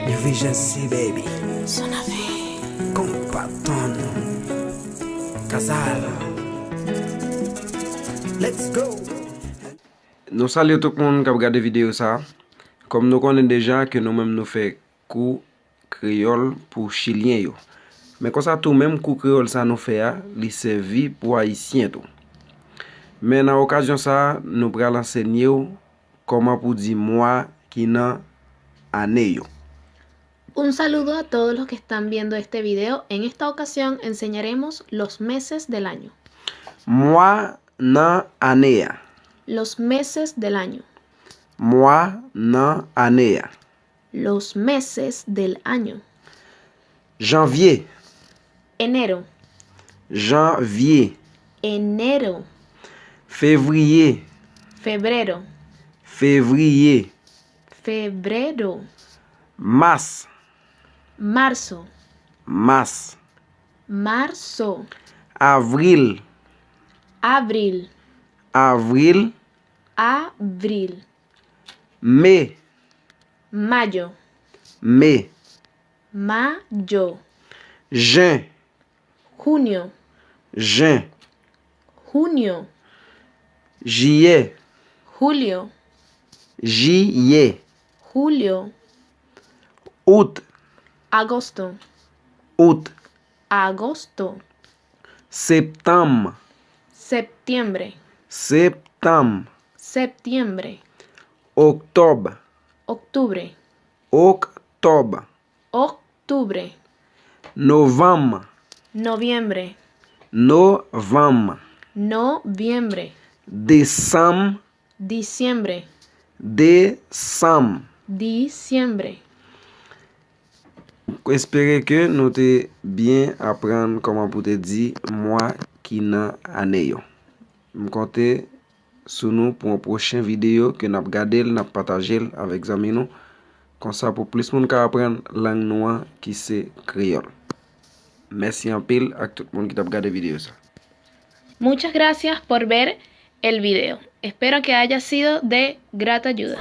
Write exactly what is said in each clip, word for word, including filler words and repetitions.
New Vision C, baby. Konpa ton. Kazal. Let's go. Nou salye tout moun k ap gade videyo sa. Kòm nou konnen deja ke nou menm nou fè kou kreyòl pou chilyen yo. Men konsa tou menm kou kreyòl sa nou fè a, li sèvi pou ayisyen tou. Men nan okazyon sa, nou pral ansenye w kòman pou di mwa ki nan ane yo. Un saludo a todos los que están viendo este video. En esta ocasión enseñaremos los meses del año. Mwa nan ane a. Los meses del año. Mwa nan ane a. Los meses del año. Janvye. Enero. Janvye. Enero. Fevriye. Febrero. Fevriye. Febrero. Mas. Marzo. Mas. Marzo. Avril. Abril. Avril. Abril. Me. Mayo. Me. Mayo. Jen. Junio. Jen. Junio. Jiyè. Julio. Jiyè. Julio. Out. Agosto. Out. Agosto. Septanm. Septiembre. Septanm. Septiembre. Oktòb. Octubre. Oktòb. Octubre. Novanm. Noviembre. Novanm. Noviembre. Desanm. Diciembre. Desanm. Diciembre. Espere ke nou te byen aprann kòman pou te di mwa ki nan ane yo. M konte sou nou pou yon pwochen videyo ke n ap gade l, n ap pataje l avèk zanmi nou. Konsa pou plis moun ka aprann lang nou an ki se kreyòl. Mèsi anpil ak tout moun ki t ap gade videyo sa. Muchas gracias por ver el video. Espero que haya sido de grata ayuda.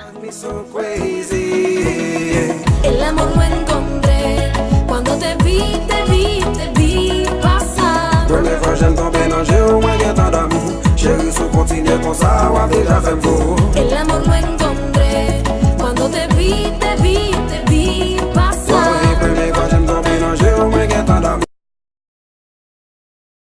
El amor lo encontré cuando te vi, te vi, te vi pasar. Premye fwa je m tonbe nan je w, mwen gentan damou. Cheri, si w kontinye konsa, w ap deja fè m fou. El